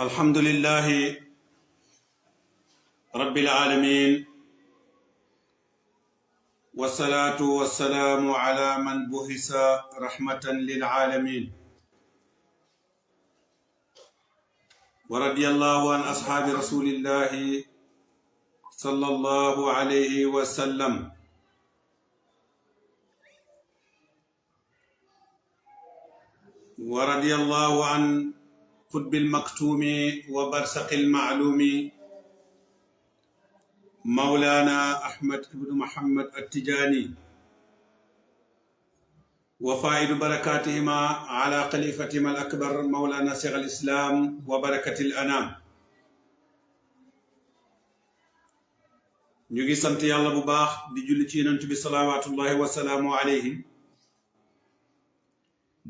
الحمد لله رب العالمين والصلاة والسلام على من بعث رحمة للعالمين ورضي الله عن أصحاب رسول الله صلى الله عليه وسلم ورضي الله عن قطب المكتوم وبرسق المعلوم مولانا أحمد بن محمد التجاني وفائد بركاتهما على خليفتهما الأكبر مولانا شيخ الإسلام وبركة الأنام. ñu ngi sant yàlla bu baax di julli ci yonent bi salawaatullahi wa salaamu alayhi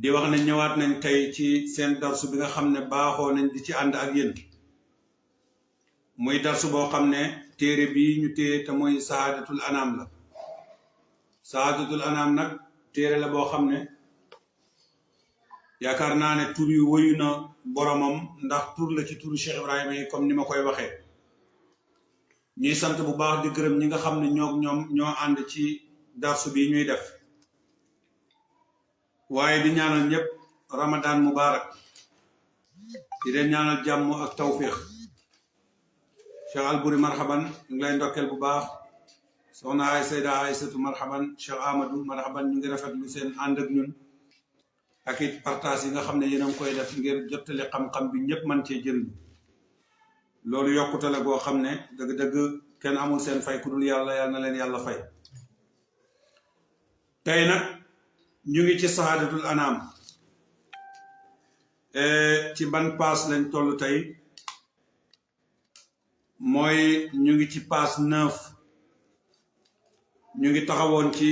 di wax ne ñëwaat nañ tey ci seen darsu bi nga xam ne baaxoo nañ di ci ànd ak yéen muy darsu boo xam ne téere bii ñu téye te muy saadatul anam la. saadatul anam nag téere la boo xam ne yaakaar naa ne tur yu wëyu na boromam ndax tur la ci turu Cheikh Ibrahima yi comme ni ma koy waxee. ñuy sant bu baax di gërëm ñi nga xam ne ñoo ànd ci darsu bi ñuy def waaye di ñaanal ñëpp ramadan mubarak di leen ñaanal jàmm ak tawfiq. Cheikh Alburi marhaban ñu ngi lay ndokkeel bu baax, soxna ay Sayda Aysatu marhaban, Cheikh Amadou marhaban. ñu ngi rafetlu seen ànd ak ñun ak it partage yi nga xam ne yéen a ngi koy def ngir jottali xam-xam bi ñëpp man cee jëriñu. loolu yokkute la goo xam ne dëgg-dëgg kenn amul seen fay ku dul yàlla, yàlla na leen yàlla fay. tey nag ñu ngi ci saadatul anam ci ban paas lañ toll tey mooy ñu ngi ci paas 9. ñu ngi taxawoon ci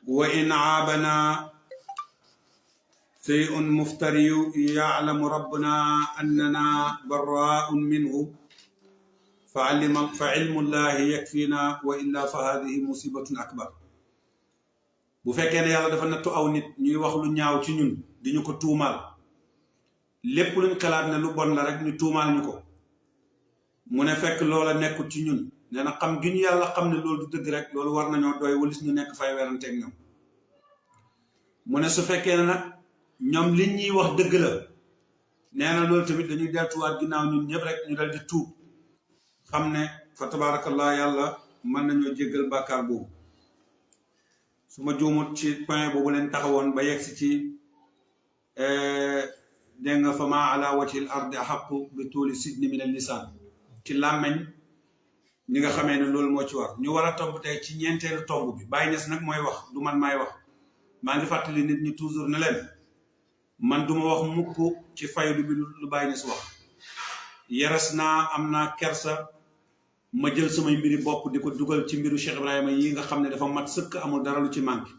wa in aabana shay'un muftariyu ya'lamu rabbuna annana barra'un minhu fa ilmu llahi yakfina wa illa fa hadihi musibatun akbar. bu fekkee ne yàlla dafa nattu aw nit ñuy wax lu ñaaw ci ñun di ñu ko tuumaal, lépp luñ xalaat ne lu bon la rek ñu tuumaal ñu ko, mu ne fekk loola nekkul ci ñun. nee na xam gi ñu yàlla xam ne loolu du dëgg rek loolu war nañoo doy walis ñu nekk fay weranteeg ñoom. mu ne su fekkee ne nag ñoom liñ ñuy wax dëgg la, nee na loolu tamit dañuy deltuwaat ginnaaw ñun ñëpp rek ñu dal di tuub xam ne fa tabarakallah yàlla mën nañoo jéggal bàkkaar boobu. su ma juumut ci point boobu leen taxawoon ba yegsi ci dégg nga fa ma ala wajhil ardi ahaqu bi tuuli sidni min al lisaan, ci làmmeñ ñi nga xamee ne loolu moo ci war. ñu war a tomb tey ci ñeenteelu tomb bi. Baye Niass nag mooy wax, du man maay wax. maa ngi fàttali nit ñi toujours ne leen man duma wax mukk ci faydu bi lu Baye Niass wax. yaras naa am naa kersa ma jël samay mbiri bopp di ko dugal ci mbiru Cheikh Ibrahima yi nga xam ne dafa mat sëkk, amul dara lu ci manqué.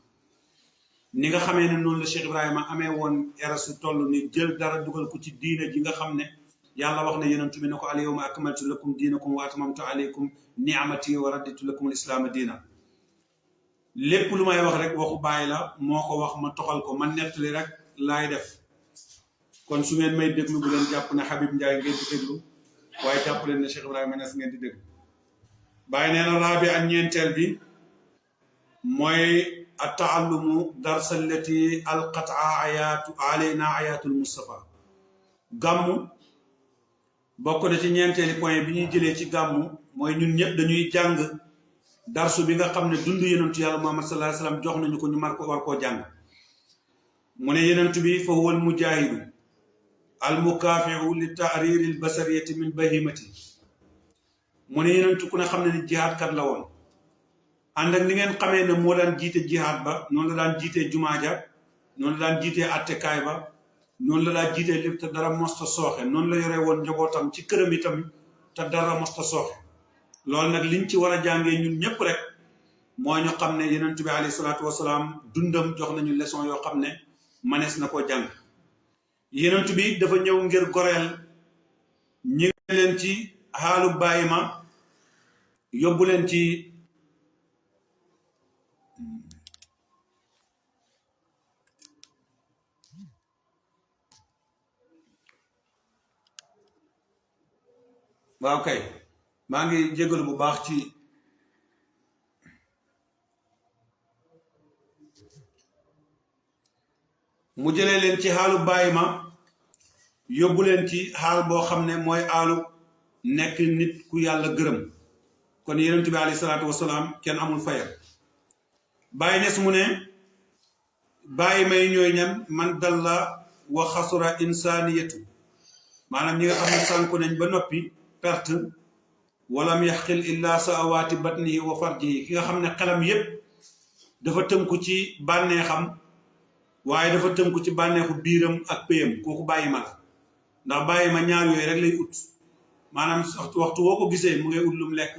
ni nga xamee ne noonu la Cheikh Ibrahima amee woon erasu toll ni jël dara dugal ko ci diine ji nga xam ne yàlla wax ne yonent bi ne ko al yawma akmaltu lakum diinakum wa atmamtu alaykum ni'amati wa raditu lakum al islaama diina. lépp lu may wax rek waxu bàyyi la, moo ko wax ma toxal ko, man nettali rek laay def. kon su ngeen may déglu bu leen jàpp ne Habib Ndiaye ngeen di déglu, waaye jàpp leen ne Cheikh Ibrahima Niass ngeen di déglu. bàyyi nee na raabi ak ñeenteel bi mooy ataallumu darsa allati alqat alayna ayatul Mustafa. gàmmu bokk na ci ñeenteeli point bi ñuy jëlee ci gàmmu mooy ñun ñëpp dañuy jàng darsu bi nga xam ne dund yenentu yàlla Muhammad sallallahu alayhi wasallam jox nañu ko ñu war koo jàng. mu ne yenentu bi fa huwa al mujahidu al mukaafiu li taariri al basariyati min bahimati. mu ne yenentu ku ne xam ne ni jihaad kat la woon, ànd ak ni ngeen xamee ne moo daan jiite jihaad ba, noonu la daan jiitee jumaa ja, noonu la daan jiitee attekaay ba, noonu la daan jiitee lépp te dara mosta sooxe. noonu la yore woon njabootam ci këram itam te dara mosta sooxe. loolu nag liñ ci war a jàngee ñun ñëpp rek moo ñu xam ne yenentu bi alayhi salaatu wasalaam dundam jox nañu leçon yoo xam ne manees na koo jàng. yenentu bi dafa ñëw ngir goreel ñi leen ci xaalu bàyyi ma yóbbu leen ci waaw kay maa ngi jégalu bu baax ci mu jëlee leen ci xaalu bàyyi ma yóbbu leen ci xaal boo xam ne mooy aalu nekk nit ku yàlla gërëm kon yonent bi alayhi salaatu wasalaam kenn amul fayal bàyyi nes mu ne bàyyi may ñooy ñan man dalla wa xasura insaniyatu maanaam ñi nga xam ne sànku nañ ba noppi perte walam yaxqil illa saawaati batnihi wa farjihi ki nga xam ne xelam yépp dafa tënku ci bànneexam waaye dafa tënku ci bànneexu biiram ak péyam kooku bàyyi ma la ndax bàyyi ma ñaar yooyu rek lay ut maanaam waxtu woo ko gisee mu ngay ut lum lekk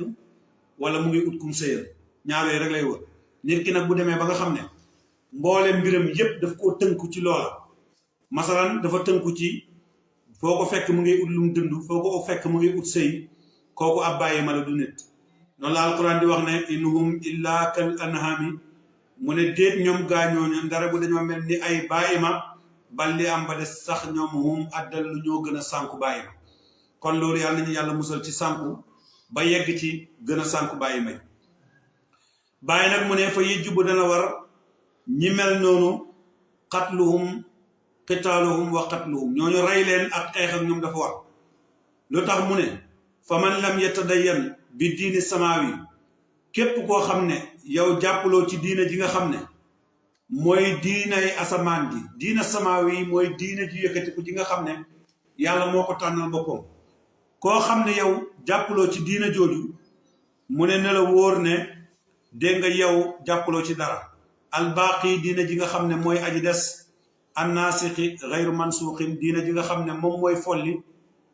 wala mu ngi ut kum sëyal ñaar yooyu rek lay wër nit ki nag bu demee ba nga xam ne mboolem mbiram yépp daf koo tënku ci loola masalan dafa tënku ci foo ko fekk mu ngi ut lum dund foo ko fekk mu ngi ut sëy kooku ab bàyyi ma la du nit noonu la alquran di wax ne inhum illa kal anhami mu ne déet ñoom gaañooñu ndara bu dañoo mel ni ay bàyyi ma bal li am ba des sax ñoom hum addal lu ñoo gën a sànku bàyyi ma kon loolu yàlla nañu yàlla musal ci sànku ba yegg ci gën a sànku bàyyi may bàyyi nag mu ne fa yëjju bu dana war ñi mel noonu xatluhum qitaaluhum wa qatluhum ñooñu rey leen ak xeex ak ñoom dafa war lu tax mu ne fa man lam yatadayyan bi diini samaawi képp koo xam ne yow jàppaloo ci diina ji nga xam ne mooy diinay asamaan ji diina samaawi mooy diina ji yëkkatiku ji nga xam ne yàlla moo ko tànnal boppam koo xam ne yow jàppaloo ci diina jooju mu ne la wóor ne dégg nga yow jàppaloo ci dara albaaqi diina ji nga xam ne mooy aji des annaasixi gayru mansuuxin diina ji nga xam ne moom mooy folli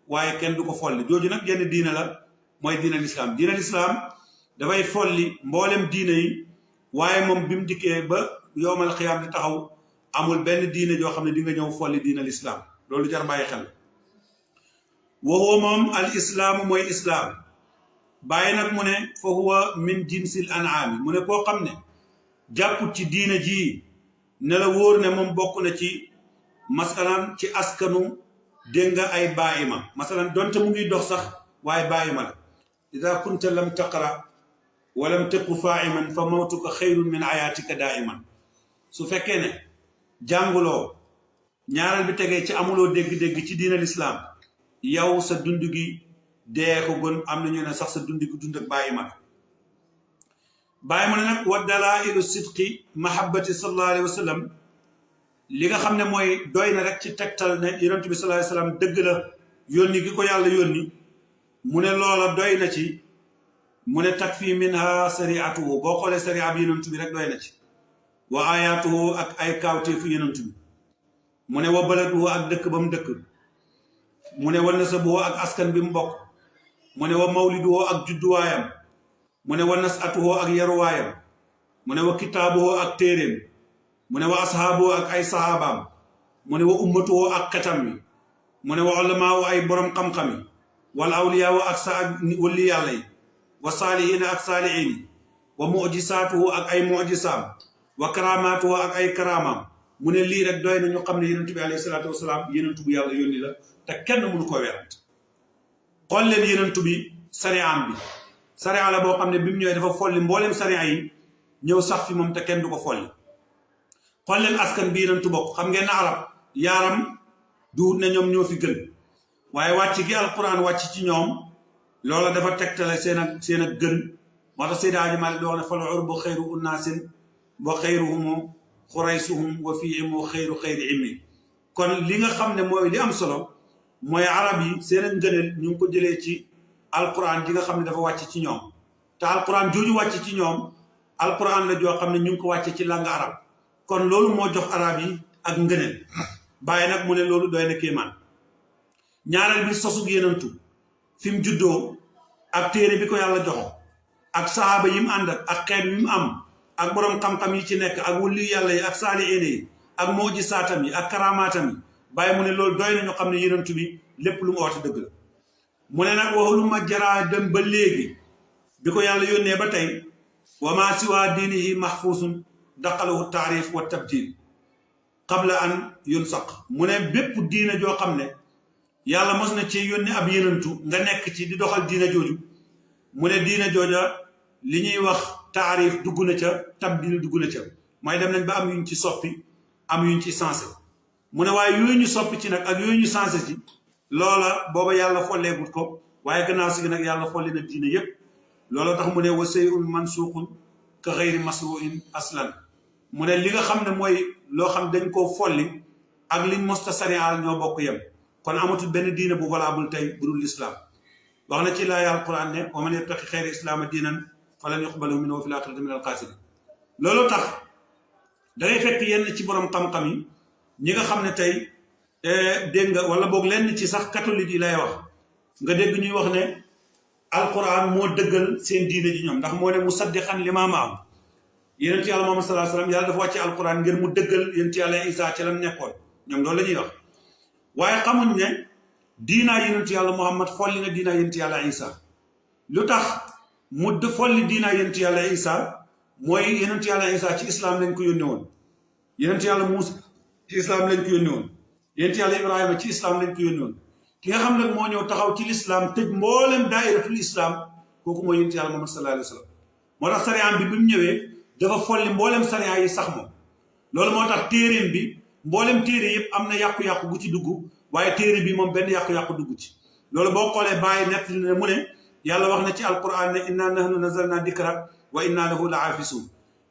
waaye kenn du ko folli jooju nag genn diina la mooy diina lislaam diina lislaam dafay folli mboolem diina yi waaye moom bi mu dikkee ba yowmal xiyaam di taxaw amul benn diina joo xam ne di nga ñëw folli diina lislaam loolu jar bàyyi xel wa huwa moom al islaamu mooy islaam bàyyi nag mu ne fa huwa min jinsil an'aami mu ne koo xam ne jàpput ci diina ji ne la wóor ne moom bokk na ci masalan ci askanu dégg nga ay bàyyi ma masalan donte mu ngi dox sax waaye bàyyi ma la ida kunta lam taqra walam tëkku faa'iman fa mawtuka xayrun min ayaatika daa'iman su fekkee ne jànguloo ñaareel bi tegee ci amuloo dégg-dégg ci diina lislaam yow sa dund gi dee ko gën am na ñu ne sax sa dund gi dund ak bàyyi ma bàyyi ma ne nag wa dalailu sidqi mahabbati sallallahu alayhi wa sallam li nga xam ne mooy doy na rek ci tegtal ne yonent bi sallallahu alayhi wa sallam dëgg la yónni gi ko yàlla yónni mu ne loola doy na ci mu ne takfi minha sariatuhu boo xoolee sariya bi yonent bi rek doy na ci wa ayatuhu ak ay kaawteefu yonent bi mu ne wa baladuhu ak dëkk ba mu dëkk mu ne wa nasabuhu ak askan bi mu bokk mu ne wa mawliduhu ak judduwaayam mu ne wa nasatuhu ak yaruwaayam mu ne wa kitaabuhu ak téeréem mu ne wa ashaabuhu ak ay sahabaam mu ne wa ummatuhu ak xetam wi mu ne wa ulamaahu ay borom xam-xam yi wal awliyaahu ak sa ak wali yàlla yi wa saalihiina ak saalihiin yi wa mujisaatuhu ak ay mujisaam wa karaamaatuhu ak ay karaamaam mu ne lii rek doy na ñu xam ne yonent bi alayhi salaatu wasalaam yonent bu yàlla yónni la te kenn mënu koo werante xool leen yonent bi sariyaam bi sariya la boo xam ne bi mu ñëwee dafa folli mbooleem sariya yi ñëw sax fi moom te kenn du ko folli xool leen askan bi yonent bokk xam ngeen ne arab yaaram du ne ñoom ñoo fi gën waaye wàcc gi alquran wàcc ci ñoom loola dafa tegtale seen ak gën moo tax Seydi Hadji Malick di wax ne fal urbu xayru unnaasin wa xayruhumu xuraysuhum wa fiihimu xayru xayri ilmi kon li nga xam ne mooy li am solo mooy arab yi seen ak ngëneel ñu ngi ko jëlee ci alquran ji nga xam ne dafa wàcc ci ñoom te alquran jooju wàcc ci ñoom alquran la joo xam ne ñu ngi ko wàcce ci langue arab kon loolu moo jox arab yi ak ngëneel bàyyi nag mu ne loolu doy na kéemaan ñaareel bi sosug yenentu fi mu juddoo ak téere bi ko yàlla joxo ak sahaaba yi mu ànd ak xeet yi mu am ak borom xam-xam yi ci nekk ak wulli yàlla yi ak saalihiin yi ak mujisaatam yi ak karaamaatam yi bàyyi mu ne loolu doy na ñu xam ne yenentu bi lépp lu mu oote dëgg la mu ne nag waxulu ma jaraa dem ba léegi bi ko yàlla yónnee ba tey wa ma siwa diinihi mahfuusun daqalahu taarif wa tabdil qabla an yunsaq mu ne bépp diina joo xam ne yàlla mos na ci yónni ab yenantu nga nekk ci di doxal diina jooju mu ne diina jooja li ñuy wax taarif dugg na ca tabdil dugg na ca mooy dem nañ ba am yuñ ci soppi am yuñ ci sensé mu ne waaye yooyu ñu soppi ci nag ak yooyu ñu sensé ci loola booba yàlla folleegut ko waaye gannaaw si nag yàlla folli na diina yépp looloo tax mu ne wa sayun mansuuqun ka xayri masruin aslan mu ne li nga xam ne mooy loo xam dañ koo folli ak liñ mosta sariyaal ñoo bokk yem kon amatul benn diina bu valable tey bu dul lislaam wax na ci laaya alquran ne wa man yattaqi xayra islaama diinan falan yuqbalu minhu wa fil aaxirati min alxaasiriin loolu tax dangay fekk yenn ci borom xam-xam yi ñi nga xam ne tey dégg nga wala boog lenn ci sax catholique yi lay wax nga dégg ñuy wax ne alquran moo dëggal seen diine ji ñoom ndax moo ne musaddiqan limaa ma'ahum yonent yàlla Muhammad sallallahu alayhi wa sallam yàlla dafa wàcce alquran ngir mu dëggal yonent yàlla Isaa ci lam nekkoon ñoom loolu la ñuy wax waaye xamuñ ne diinaa yonent yàlla Muhammad folli na diinaa yonent yàlla Isaa lu tax mu folli diinaa yonent yàlla Isaa mooy yonent yàlla Isaa ci islam lañ ko yónne woon yonent yàlla Muusa ci islam lañ ko yónne woon yonent yàlla Ibrahima ci islam lañ ko yónne woon ki nga xam nag moo ñëw taxaw ci lislaam tëj mboolem daayiratul islam kooku mooy yonent yàlla Muhammad sallallahu alayhi wa sallam moo tax sariyaan bi mu ñëwee dafa folli mboolem sariya yi sax moom loolu moo tax téeréem bi mboolem téere yëpp am na yàqu-yàqu bu ci dugg waaye téere bi moom benn yàqu-yàqu dugg ci loolu boo xoolee bàyyi nett ne mu ne yàlla wax na ci alquran ne inna nahnu nazalna dikra wa inna lahu la aafisun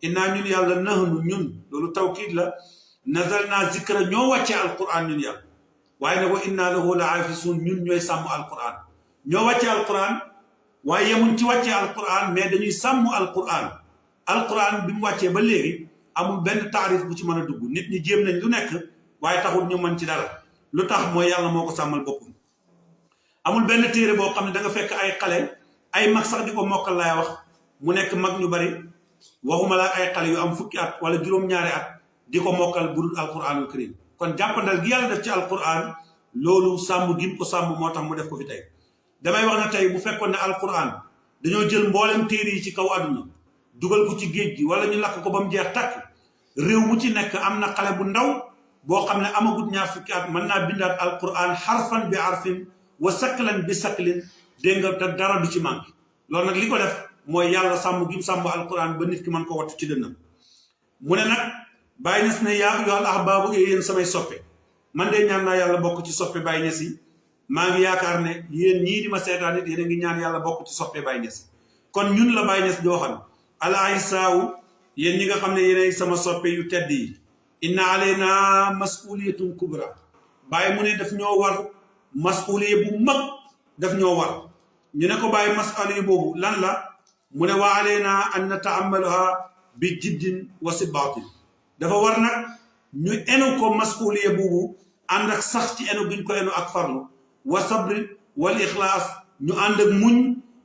inna ñun yàlla nahnu ñun loolu tawkiid la nazalna zikra ñoo wàccee alquran ñun yàlla waaye ne wa inna lahu la aafisun ñun ñooy sàmm alquran ñoo wàccee alquran waaye yemuñ ci wàccee alquran mais dañuy sàmm alquran bi mu wàccee ba léegi amul benn taarif bu ci mën a dugg nit ñi jéem nañ lu nekk waaye taxul ñu mën ci dara lu tax mooy yàlla moo ko sàmmal boppam amul benn téere boo xam ne da nga fekk ay xale ay mag sax di ko mokkal laay wax mu nekk mag ñu bari waxuma la ay xale yu am fukki at wala juróom-ñaari at di ko mokkal budul alquranul karim kon jàppandal gi yàlla def ci alquran loolu sàmm gim ko sàmm moo tax mu def ko fi tey damay wax ne tey bu fekkoon ne alquran dañoo jël mboolem téere yi ci kaw àdduna dugal ko ci géej gi wala ñu lakk ko ba mu jeex takk réew mu ci nekk am na xale bu ndaw boo xam ne amagut ñaar fukki at mën naa bindaat alquran xarfan bi arfin wa saklan bi saklin dégg nga te dara du ci manqué loolu nag li ko def mooy yàlla sàmm gi mu sàmm alquran ba nit ki mën ko wattu ci dënnam mu ne nag Baye Niass ne yaa ayyuhal ahbaabu yéen samay soppe man de ñaan naa yàlla bokk ci soppe Baye Niass yi maa ngi yaakaar ne yéen ñii di ma seetaan it yéen a ngi ñaan yàlla bokk ci soppe Baye Niass kon ñun la Baye Niass di waxal al aysaaw yéen ñi nga xam ne yéenay sama soppe yu tedd yi inna alayna masuliyatun kubra Baye mu ne daf ñoo war masuliya bu mag daf ñoo war ñu ne ko Baye masuliya boobu lan la mu ne wa alayna an nataamaluha bi jiddin wa sibaatin dafa war nag ñu enu ko masuliya boobu ànd ak sax ci enu guñ ko enu ak farlu wa sabri wal ixlaas ñu ànd ak muñ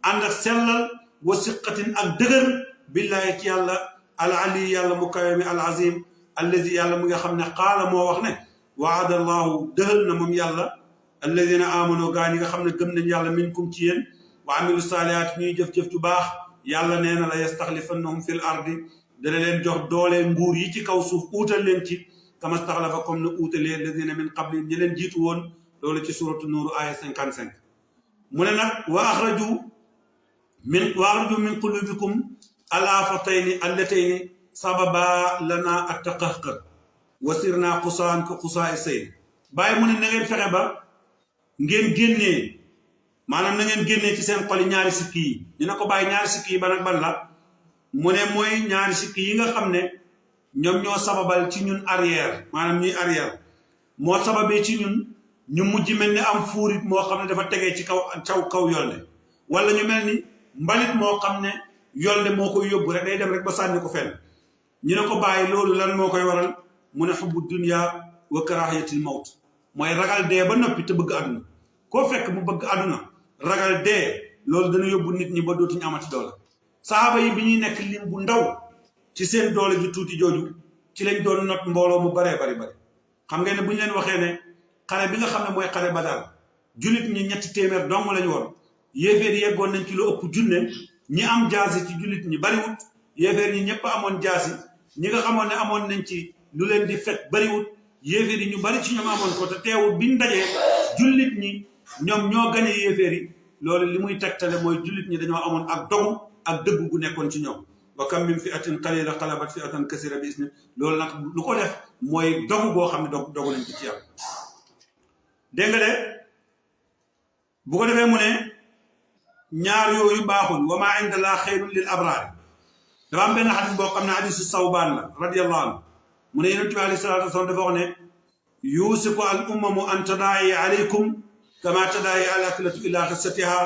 ànd ak sellal wa siqatin ak dëgër billahi ci yàlla al ali yàlla mu kawe mi al azim allazi yàlla mu nga xam ne qaala moo wax ne waada allahu dëhal na moom yàlla alladina amano gaa ñi nga xam ne gëm nañ yàlla minkum ci yéen wa amilu saalihaat ñuy jëf-jëf ju baax yàlla nee na la yastaxlifannahum fil ardi dana leen jox doole nguur yi ci kaw suuf uutal leen ci kama staxlafa comme ne uutalee alladina min qabli ñi leen jiitu woon loolu ci suratu nuuru aya 55 mu ne nag wa axraju min qulubikum al afatayni allatayni sababa lana attaqahqar wasirna xusaan ko xusaa sayn bàyyi mu ne na ngeen fexe ba ngeen génnee maanaam na ngeen génnee ci seen xol yi ñaari sikki yi ñu ne ko bàyyi ñaari sikki yi ban ak ban la mu ne mooy ñaari sikki yi nga xam ne ñoom ñoo sababal ci ñun arrière maanaam ñuy arrière moo sababee ci ñun ñu mujj mel ni am fuurit moo xam ne dafa tegee ci kaw yolde wala ñu mel ni mbalit moo xam ne yolde moo koy yóbbu rek day dem rek ba sànni ko fenn ñu ne ko bàyyi loolu lan moo koy waral mu ne xubbu dunya wa karahiyatil mawt mooy ragal dee ba noppi te bëgg àdduna koo fekk mu bëgg àdduna ragal dee loolu dana yóbbu nit ñi ba dootuñu amati doole saxaaba yi bi ñuy nekk lim bu ndaw ci seen doole ju tuuti jooju ci lañ doon not mbooloo mu baree bari xam ngeen ne bu ñu leen waxee ne xare bi nga xam ne mooy xare Badar jullit ñi 300 dong lañu woon yéeféer yeggoon nañ ci lu ëpp junne ñi am jaasi ci jullit ñi bariwut yéeféer ñi ñëpp amoon jaasi ñi nga xamoon ne amoon nañ ci lu leen di fekk bariwut yéeféer yi ñu bari ci ñoom amoon ko te teewul biñ dajee jullit ñi ñoom ñoo gañe yéeféer yi loolu li muy tegtale mooy jullit ñi dañoo amoon ak dogu ak dëgg gu nekkoon ci ñoom wa kam min fi'atin qalila xalabat fi'atan kasira bi isni loolu nag lu ko def mooy dogu boo xam ne dogu nañ ko ci yàlla dégg nga de bu ko defee mu ne ñaar yooyu baaxul wa maa inda laa xayrun lil abraar dafa am benn xadis boo xam ne xadisu sawbaan la radiyallahu anhu mu ne yonent bi alayhi salaatu wasallam dafa wax ne yuusiku al ummamu an tadaayi alaykum kama tadaayi al aklatu ila xissatiha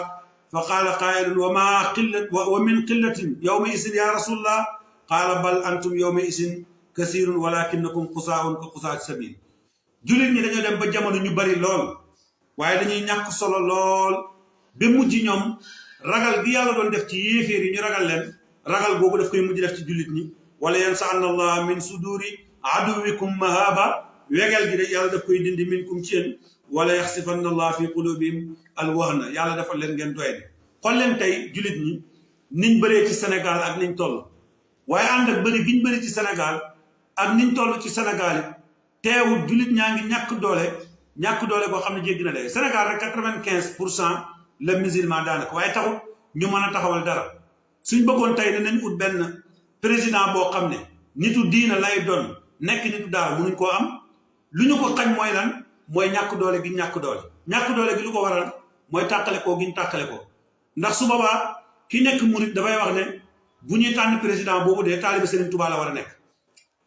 fa qaala qaa'ilun wa min qillatin yawma isin ya rasulullah qaala bal antum yawma isin kasirun walakinakum qusaa'un ka qusaa'ati sabil jullit ñi dañoo dem ba jamono ñu bari lool waaye dañuy ñàkk solo lool ba mujj ñoom ragal gi yàlla doon def ci yéeféer yi ñu ragal leen ragal boobu daf koy mujj def ci jullit ñi wala yansaanna allah min suduri aduwikum mahaba wegel gi de yàlla daf koy dindi minkum ci yéen wala yaxsifanna allah fi qulubihim alwahna yàlla dafa leen ngeen doye de xool leen tey jullit ñi niñ bëree ci Sénégal ak niñ toll waaye ànd ak bëri giñ bëri ci Sénégal ak niñ toll ci Sénégal yi teewul jullit ñaa ngi ñàkk doole boo xam ne jéggi na day Sénégal rek 95% la musulman daanaka waaye taxut ñu mën a taxawal dara suñ bëggoon tey ne nañ ut benn président boo xam ne nitu diina lay doon nekk nitu daara mënuñ koo am lu ñu ko xañ mooy lan mooy ñàkk doole gi ñàkk doole gi lu ko waral mooy tàqale koo gi ñu tàqale ko ndax su boobaa ki nekk murit dafay wax ne bu ñuy tànn président boobu dee taalibe Serigne Touba la war a nekk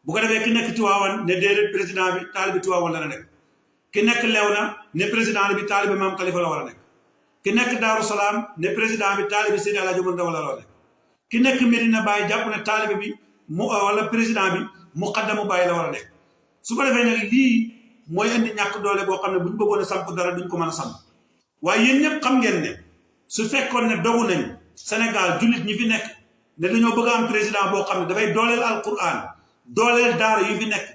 bu ko defee ki nekk Tiwaawan ne déedéet président bi taalibe Tiwaawan la nekk ki nekk Léona ne président bi taalibe Maam Khalifa la war a nekk ki nekk Daaru Salaam ne président bi taalibe Seydi Alaaji Omar Ndaw la war a nekk ki nekk Medina Baye jàpp ne taalibe bi wala président bi muqaddamu Baye la war a nekk su ko defee nag lii mooy indi ñàkk doole boo xam ne bu ñu bëggoon a samp dara duñ ko mën a samp waaye yéen ñëpp xam ngeen ne su fekkoon ne dogu nañ Sénégal jullit ñi fi nekk ne dañoo bëgg a am président boo xam ne dafay dooleel alquran dooleel daara yu fi nekk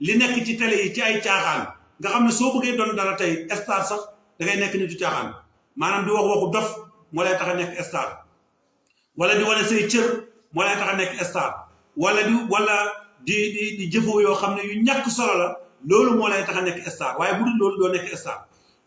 li nekk ci télé yi ci ay caaxaan nga xam ne soo bëggee doon dara tey star sax da ngay nekk nitu caaxaan maanaam di wax waxu dof moo lay tax a nekk star wala di wane say cër moo lay tax a nekk star wala di jëfoo yoo xam ne yu ñàkk solo la loolu moo lay tax a nekk star waaye bu dul loolu doo nekk star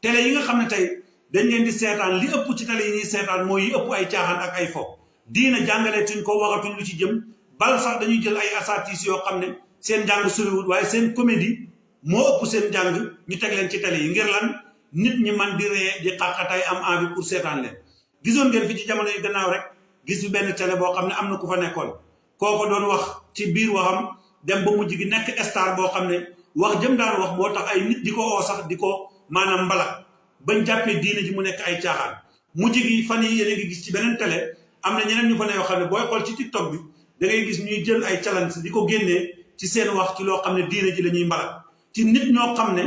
télé yi nga xam ne tey dañ leen di seetaan li ëpp ci télé yi ñuy seetaan mooy yi ëpp ay caaxaan ak ay fo diina jàngale tuñ ko waxatuñ lu ci jëm bal sax dañuy jël ay asatis yoo xam ne seen njàng soriwul waaye seen comédie moo ëpp seen njàng ñu teg leen ci télé yi ngir lan nit ñi man di ree di xaqataay am envie pour seetaan leen gisoon ngeen fi ci jamono yi gannaaw rek gis fi benn télé boo xam ne am na ku fa nekkoon kooko doon wax ci biir waxam dem ba mujj gi nekk star boo xam ne wax jëm daan wax moo tax ay nit di ko oo sax di ko maanaam mbalak bañ jàppee diine ji mu nekk ay caaxaan mujj gi fan yi yéen a ngi gis ci beneen télé am na ñeneen ñu fa ne yoo xam ne booy xool ci TikTok bi da ngay gis ñuy jël ay challenge di ko génnee ci seen wax ci loo xam ne diine ji la ñuy mbalak ci nit ñoo xam ne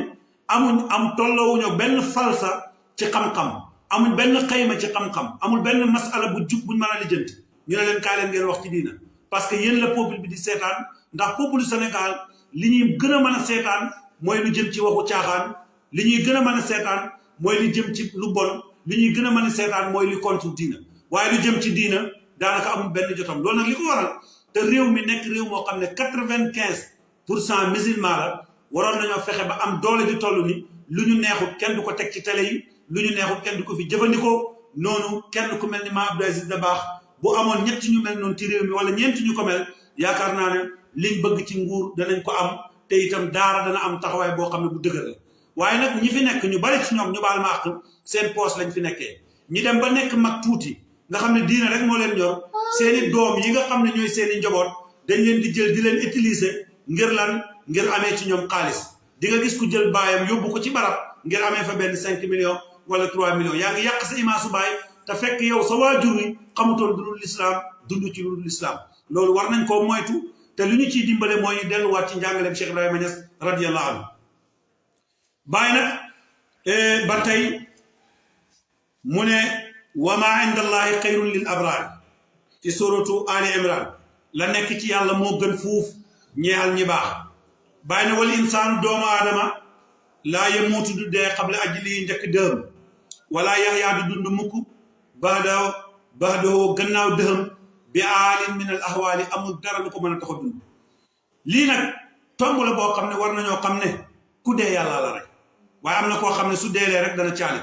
am tolloowuñu benn falsa ci xam-xam amul benn xayma ci xam-xam amul benn masala bu jub buñ mën a lijjanti ñu ne leen kaa leen ngeen wax ci diina parce que yéen la peuple bi di seetaan ndax peuple Sénégal li ñuy gën a mën a seetaan mooy lu jëm ci waxu caaxaan li ñuy gën a mën a seetaan mooy li jëm ci lu bon li ñuy gën a mën a seetaan mooy li contre diina waaye lu jëm ci diina daanaka amul benn jotam loolu nag li ko waral te réew mi nekk réew moo xam ne 95% musulman la waroon nañoo fexe ba am doole di toll ni lu ñu neexut kenn du ko teg ci télé yi lu ñu neexut kenn du ko fi jëfandikoo noonu kenn ku mel ni Maam Abdou Aziz Dabakh bu amoon ñett ñu mel noonu ci réew mi wala ñeent ñu ko mel yaakaar naa ne liñ bëgg ci nguur danañ ko am te itam daara dana am taxawaay boo xam ne bu dëgër la waaye nag ñi fi nekk ñu bari ci ñoom ñu baal ma àq seen poos lañ fi nekkee ñi dem ba nekk mag tuuti nga xam ne diina rek moo leen ñor seeni doom yi nga xam ne ñooy seeni njaboot dañ leen di jël di leen utiliser ngir amee ci ñoom xaalis di nga gis ku jël baayam yóbbu ko ci barab ngir amee fa benn 5 millions wala 3 millions yaa ngi yàq sa imaasu baay te fekk yow sa waajur wi xamutoon lu dul lislaam dund ci lu dul lislaam loolu war nañ koo moytu te lu ñu ciy dimbale mooy ñu delluwaat ci njàngaleem Cheikh Ibrahima Niass radiyallahu anhu bàyyi nag ba tey mu ne wa ma inda allahi xayrun lil abraar ci suratu Ali Imran la nekk ci yàlla moo gën fuuf ñeexal ñi baax bàyyi na wal insaanu doomu aadama laa yamuutu du dee xable ajli njëkk dëhëm wala yaxyaa du dund mukk baxdoo gannaaw dëhëm bi aalin min al ahwaali amul dara lu ko mën a tax a dund lii nag tomb la boo xam ne war nañoo xam ne ku dee yàlla la rey waaye am na koo xam ne su deelee rek dana caali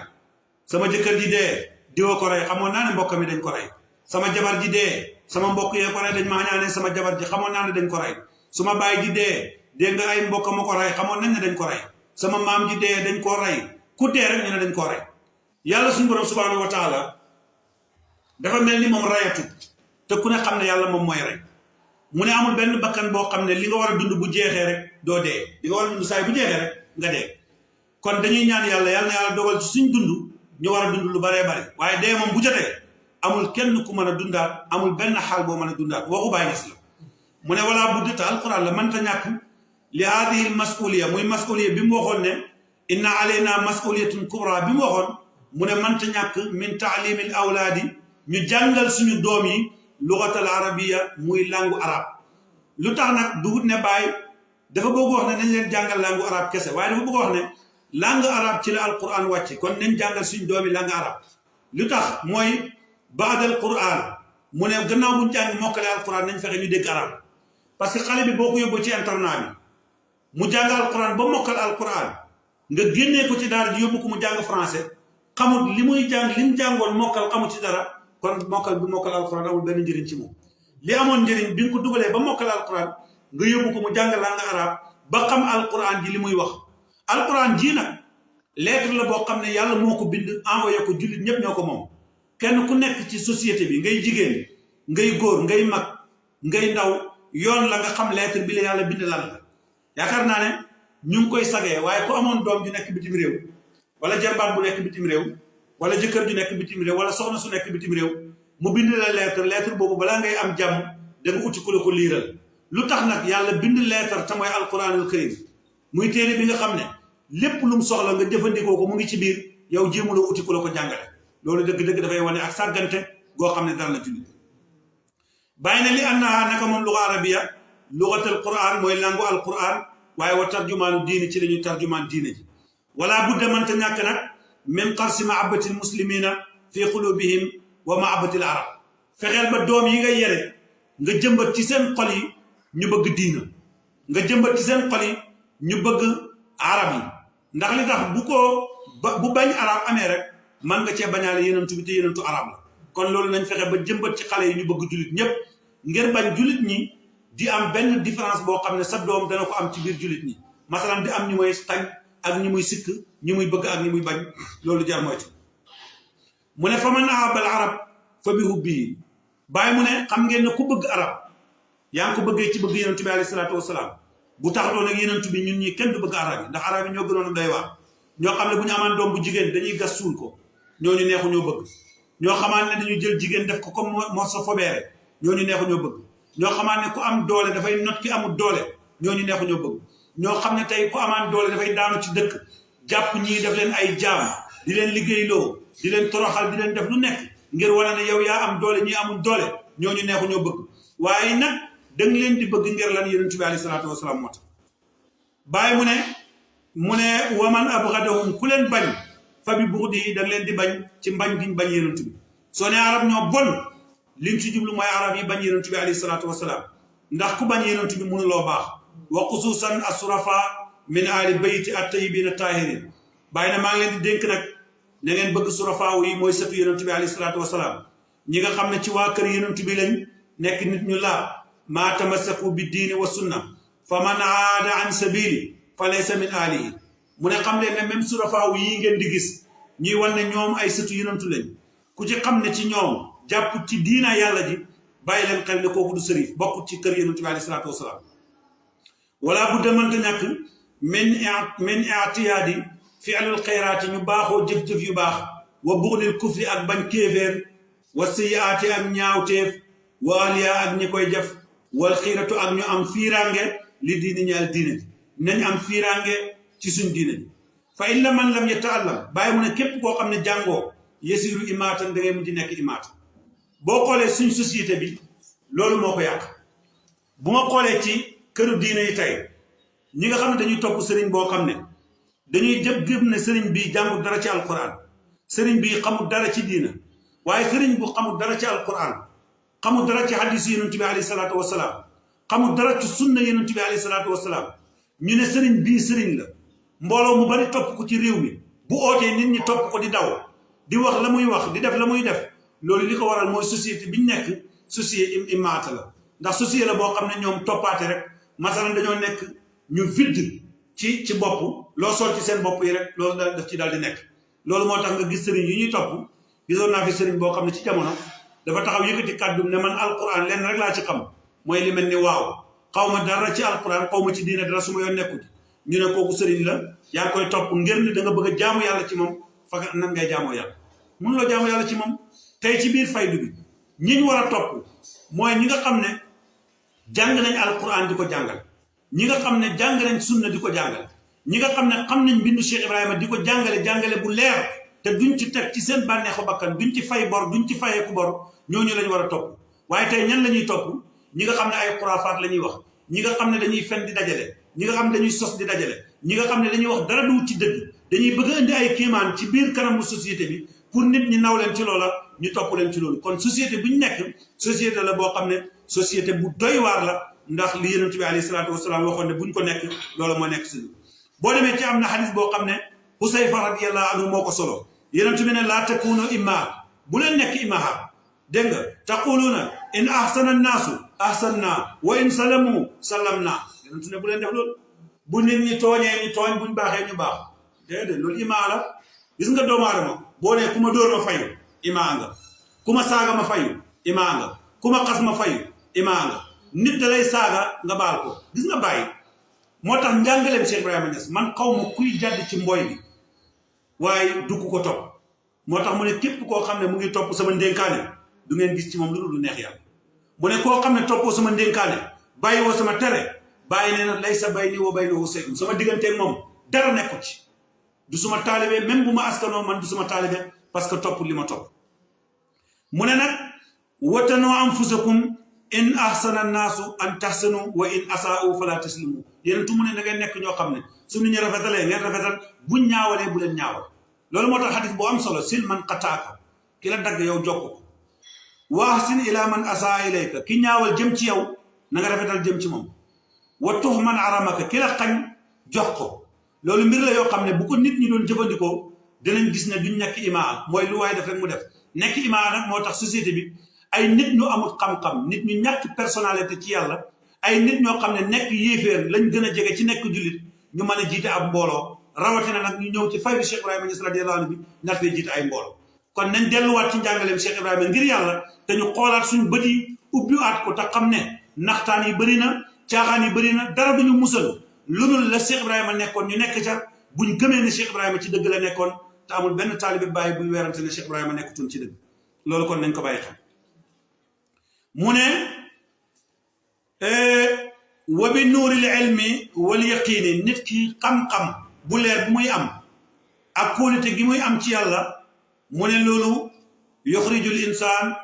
sama jëkkër ji dee diwa ko rey xamoon naa ne mbokk mi dañ ko rey sama jabar ji dee sama mbokk yee ko rey dañ maa ñaanee sama jabar ji xamoon naa ne dañ ko rey suma baay ji dee dégg nga ay mbokk ma ko rey xamoon nañ ne dañ ko rey sama maam ji dee dañ koo rey ku dee rek ñu ne dañ koo rey yàlla suñu borom subhanahu wa taala dafa mel ni moom rayatu te ku ne xam ne yàlla moom mooy rey mu ne amul benn bakkan boo xam ne li nga war a dund bu jeexee rek doo dee li nga war a dund saay bu jeexee rek nga dee kon dañuy ñaan yàlla yàlla na yàlla dogal ci suñ dund ñu war a dund lu baree bari waaye dee moom bu jotee amul kenn ku mën a dundaat amul benn xaal boo mën a dundaat waxu Baay Ñas la mu ne walaa buddi te alquran la mënta ñàkk li haadihi masuliya muy masuliya bi mu waxoon ne inna alayna masuliyatun kubra bi mu waxoon mu ne mënta ñàkk min taalimil awlaadi ñu jàngal suñu doom yi lugatal arabiya muy langu arab lu tax nag dugut ne Baay dafa bëgg wax ne nañ leen jàngal langu arab kese waaye dafa bëgg wax ne langue arabe ci la alquran wàcc kon nañ jàngal suñ doomi langue arabe lu tax mooy baadal quran mu ne gannaaw buñ jàng mokkale alquran nañ fexe ñu dégg arabe parce que xale bi boo ko yóbbu ci internat bi mu jàng alquran ba mokkal alquran nga génnee ko ci daara ji yóbbu ko mu jàng français xamul li muy jàng li mu jàngoon mokkal xamul ci dara kon mokkal bi mokkal alquran amul benn njëriñ ci moom li amoon njëriñ bi nga ko dugalee ba mokkal alquran nga yóbbu ko mu jàng langue arabe ba xam alquran ji li muy wax alquran ji nag lettre la boo xam ne yàlla moo ko bind envoyé ko jullit ñëpp ñoo ko moom kenn ku nekk ci société bi ngay jigéen ngay góor ngay mag ngay ndaw yoon la nga xam lettre bi la yàlla bind lan la yaakaar naa ne ñu ngi koy sagee waaye ku amoon doom ju nekk bitim réew wala jarbaat bu nekk bitim réew wala jëkkër ju nekk bitim réew wala soxna su nekk bitim réew mu bind la lettre boobu balaa ngay am jàmm da nga uti ku la ko liiral lu tax nag yàlla bind lettre te mooy alquranul karim muy téere bi nga xam ne lépp lu mu soxla nga jëfandikoo ko mu ngi ci biir yow jéemuloo uti ku la ko jàngale loolu dëgg-dëgg dafay wane ak sàggante goo xam ne dara la jullit bàyyi na li annaha naka moom luga arabiya lugatal quran mooy langu al quran waaye wa tarjumaanu diini ci la ñuy tarjumaan diine ji wala budda mënta ñàkk nag min qarsi mahabbatil muslimina fi qulubihim wa mahabbatil arab fexeel ba doom yi nga yere nga jëmbat ci seen xol yi ñu bëgg diina nga jëmbat ci seen xol yi ñu bëgg arab yi ndax li tax bu bañ arab amee rek man nga cee bañaale yenentu bi te yenentu arab la kon loolu nañ fexe ba jëmbat ci xale yi ñu bëgg jullit ñëpp ngir bañ jullit ñi di am benn différence boo xam ne sa doom dana ko am ci biir jullit ñi masalan di am ñu muy tañ ak ñi muy sikk ñi muy bëgg ak ñi muy bañ loolu jar moytu mu ne fa man ahabal arab fa bi hubbi bàyyi mu ne xam ngeen ne ku bëgg arab yaa ngi ko bëggee ci bëgg yenentu bi alayhi salaatu wasalaam bu taxatoon ak yenentu bi ñun ñi kenn du bëgg arab yi ndax arab yi ñoo gënoon a doy waar ñoo xam ne bu ñu amaan doom bu jigéen dañuy gas suul ko ñooñu neexu ñoo bëgg ñoo xamaan ne dañu jël jigéen def ko comme morceau fobeere ñooñu neexu ñoo bëgg ñoo xamaan ne ku am doole dafay not ki amul doole ñooñu neexu ñoo bëgg ñoo xam ne tey ku amaan doole dafay daanu ci dëkk jàpp ñii def leen ay jaam di leen liggéeyloo di leen toroxal di leen def lu nekk ngir wane ne yow yaa am doole ñii amul doole ñooñu neexu ñoo bëgg waaye nag danga leen di bëgg ngir lan yonent bi alayhi salaatu wasalaam moo tax bàyyi mu ne waman abgadahum ku leen bañ fa bi buxdi yi danga leen di bañ ci mbañ giñ bañ yonent bi soo ne arab ñoo bon lim ci jublu mooy arab yi bañ yonent bi alayhi salaatu wasalaam ndax ku bañ yonent bi mënuloo baax wa xususan asurafa min ali bayti at-tayyibin tahirin bàyyi na maa ngi leen di dénk nag na ngeen bëgg surafaaw yi mooy sëtu yonent bi alayhi salaatu wasalaam ñi nga xam ne ci waa kër yonent bi lañ nekk nit ñu laa maa tamassaku bi diini wa sunna fa man aada an sabili fa laysa min alihi mu ne xam leen ne même surafaaw yi ngeen di gis ñuy wan ne ñoom ay sëtu yonentu lañ ku ci xam ne ci ñoom jàpp ci diina yàlla ji bàyyi leen xel ne kooku du sërif bokkut ci kër yonent bi alayhi salaatu wasalaam wala bu demante ñàkk min atiyaadi fi alul xayraati ñu baaxoo jëf-jëf yu baax wa buxdil kufri ak bañ kéeféer wa siyaati ak ñaawteef wa aliya ak ñi koy jëf wal xiiratu ak ñu am fiirange li diini ñaal diine ji nañ am fiirange ci suñ diine ji fa illa man lam yata'allam bàyyi mu ne képp koo xam ne jàngoo yesiru imaatan da ngay mujj nekk imaata boo xoolee suñ société bi loolu moo ko yàq bu ma xoolee ci këru diine yi tey ñi nga xam ne dañuy topp sëriñ boo xam ne dañuy jëpp ne sëriñ bi jàngul dara ci alquran sëriñ bi xamul dara ci diina waaye sëriñ bu xamul dara ci alquran xamul dara ci hadis yonent bi alayhi salaatu wasalaam xamul dara ci sunna yonent bi alayhi salaatu wasalaam ñu ne sëriñ bii sëriñ la mbooloo mu bari topp ko ci réew mi bu ootee nit ñi topp ko di daw di wax la muy wax di def la muy def loolu li ko waral mooy société bi ñu nekk société immaata la ndax société la boo xam ne ñoom toppaate rek masalan dañoo nekk ñu vide ci bopp loo sol ci seen bopp yi rek loolu daf ci daal di nekk loolu moo tax nga gis sëriñ yi ñuy topp gisoon naa fi sëriñ boo xam ne ci jamono dafa taxaw yëkkati kàddu ne man alquran lenn rek laa ci xam mooy li mel ni waaw xaw ma dara ci alquran xaw ma ci diine dara su ma yoon nekku ñu ne kooku sëriñ la yaa ngi koy topp ngir ni da nga bëgg a jaamu yàlla ci moom fa nan ngay jaamoo yàlla mënuloo jaamu yàlla ci moom tey ci biir faydu bi ñi ñu war a topp mooy ñi nga xam ne jàng nañ alquran di ko jàngal ñi nga xam ne jàng nañ sunna di ko jàngal ñi nga xam ne xam nañ bindu Cheikh Ibrahima di ko jàngale bu leer te duñ ci teg ci seen bànneexu bakkan duñ ci fay bor duñ ci fayeeku bor ñooñu lañ war a topp waaye tey ñan la ñuy topp ñi nga xam ne ay xuraafaat la ñuy wax ñi nga xam ne dañuy fen di dajale ñi nga xam ne dañuy sos di dajale ñi nga xam ne dañuy wax dara du ci dëgg dañuy bëgg a indi ay kéemaan ci biir kanamu société bi pour nit ñi naw leen ci loola ñu topp leen ci loolu kon société bu ñu nekk société la boo xam ne société bu doy waar la ndax li yonent bi alayhi salaatu wasalaam waxoon ne buñ ko nekk loola moo nekk si boo demee ci am na xadis boo xam ne Husayfa radiyallahu anhu moo ko solo yonent bi ne laa takunu immaa bu leen nekk imaa dégg nga taquluuna in ahsana annaasu ahsanna wa in salamu salamna yonent ne bu leen def loolu bu nit ñi tooñee ñu tooñ buñ baaxee ñu baax déedéet loolu imaa la gis nga doomu aadama boo nee ku ma dóor ma fayu imaa nga ku ma saaga ma fayu imaa nga ku ma xas ma fayu imaa nga nit da lay saaga nga baal ko gis nga bàyyi moo tax njàngaleem Cheikh Ibrahima Niass man xaw ma kuy jàdd ci mbooy bi waaye du ko topp moo tax mu ne képp koo xam ne mu ngi topp sama ndénkaane du ngeen gis ci moom lu neex yàlla mu ne koo xam ne toppoo sama ndénkaane bàyyi woo sama tere bàyyi nee na lay sa bay ni woo bay noo seegum sama digganteeg moom dara nekku ci du suma taalibe même bu ma askanoo man du suma taalibe parce que topp li ma topp mu ne nag watanoo anfusakum in ahsana naasu an tahsanu wa in asaa'u fala taslimu yéen tu mu ne na ngeen nekk ñoo xam ne su nit ñi rafetalee ngeen rafetal buñ ñaawalee bu leen ñaawal loolu moo tax xadis bu am solo sil man qataaka ki la dagg yow jokk ko wa ahsin ila man asaa ilayka ki ñaawal jëm ci yow na nga rafetal jëm ci moom wa tux man aramaka ki la xañ jox ko loolu mbir la yoo xam ne bu ko nit ñi doon jëfandikoo dinañ gis ne duñ nekk imaa mooy lu waay def rek mu def nekk imaa nag moo tax société bi ay nit ñu amul xam-xam nit ñu ñàkk personnalité ci yàlla ay nit ñoo xam ne nekk yéeféer lañ gën a jege ci nekk jullit ñu mën a jiite ab mbooloo rawatina nag ñu ñëw ci faydu Cheikh Ibrahima Niass radiyallahu anhu bi nar fee jiite ay mbooloo kon nañ delluwaat ci njàngaleem Cheikh Ibrahima ngir yàlla te ñu xoolaat suñu bët yi ubbiwaat ko te xam ne naxtaan yi bëri na caaxaan yi bëri na dara duñu musal lu dul la Cheikh Ibrahima nekkoon ñu nekk ca buñ gëmee ne Cheikh Ibrahima ci dëgg la nekkoon te amul benn taalibe bàyyi buy weerante ne Cheikh Ibrahima nekkutoon ci dëgg loolu kon nañ ko bàyyi xel mu ne wa bi nuuril ilmi wal yaqiini nit ki xam-xam bu leer bu muy am ak kóolite gi muy am ci yàlla mu ne loolu yuxrijul insaan